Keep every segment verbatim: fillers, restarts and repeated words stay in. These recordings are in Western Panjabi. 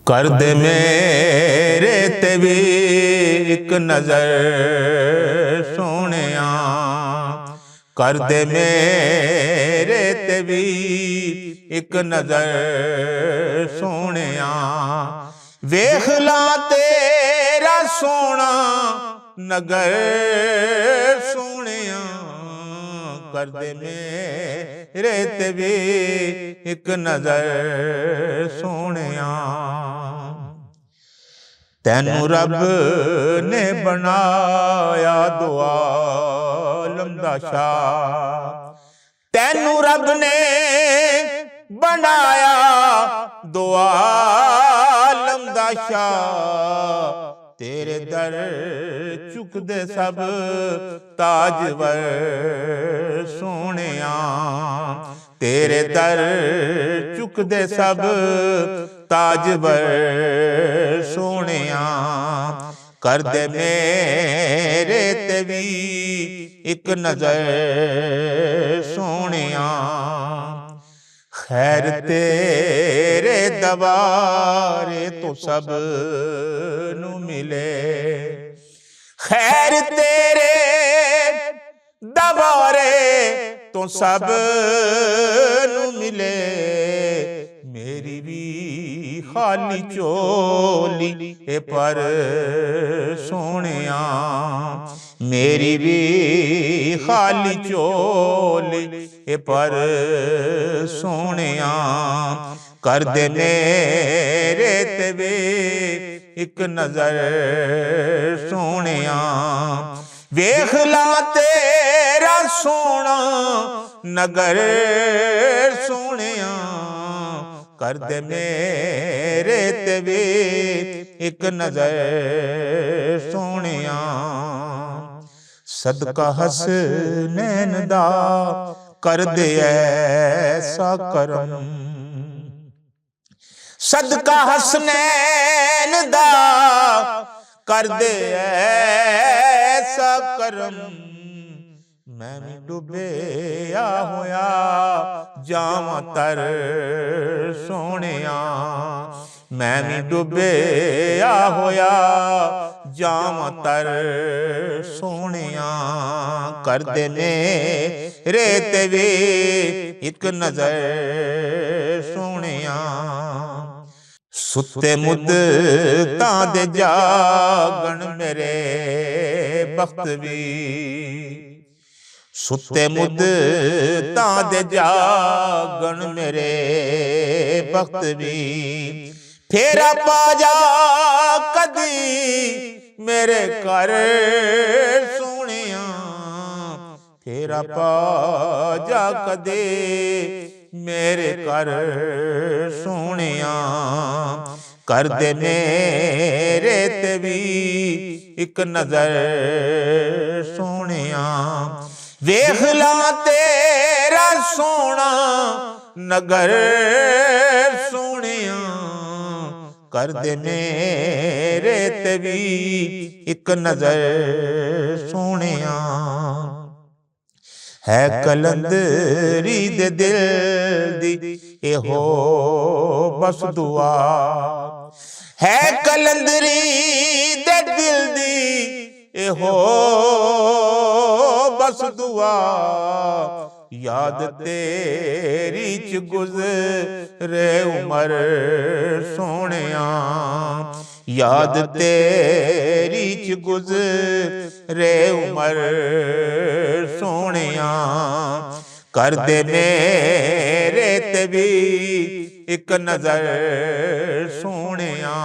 کر دے میرے تے وی اک نظر سونیا، کر دے میرے تے وی اک نظر سونیا۔ ویکھ لاں تیرا سونا نگر سونیا، کر دے میرے تے وی اک نظر سونیا۔ تینوں رب نے بنایا دو عالم دا شاہ، تینوں رب نے بنایا دو عالم دا شاہ۔ تیرے در چکدے سب تاجور سونیا، تیرے در چکدے سب تاجور سونیا۔ کر دے میرے تے وی اک نظر سونیا۔ خیر تیرے دوارے تو سب نو ملے، خیر تیرے دوارے تو سب نو ملے۔ میری بھی خالی چولی اے پر سونیا، میری بھی خالی چولی اے پر سونیا۔ کر دے میرے تے وی اک نظر سونیا۔ ویکھ لاں تیرا سونا نگر سونیا، کر دے میرے تے وی اک نظر سونیا۔ صدقہ حسنین دا کر دے ایسا کرم، صدقہ حسنین دا کر دے ایسا کرم۔ میں بھی ڈوبیا ہویا جاواں تر سونیا، میں بھی ڈوبیا ہویا جاواں تر سونیا۔ کر دے میرے تے وی اک نظر سونیا۔ ستے مدتاں دے جاگن میرے بخت وی، ستے مدتاں دے جاگن میرے بخت وی۔ پھیرا پا جا کدی میرے گھر سونیا، پھیرا پا جا کدے میرے گھر سونیا، کر دے میرے تے وی اک نظر سونیا۔ ویکھ لاں تیرا سونا نگر سونیا، کر دے میرے تے وی اک نظر سونیا۔ ہے قلندری دے دل دی ایہو بس دعا، ہے قلندری دے دل دی ایہو بس دعا۔ یاد تیری چ گزرے عمر سونیا، یاد تیری چ گزرے عمر سونیا، کر دے میرے تے وی اک نظر سونیا۔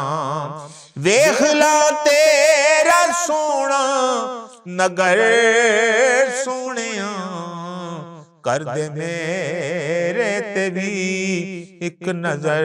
ویکھ لاں تیرا سونا نگر سونیا، کر دے میرے تے وی اک نظر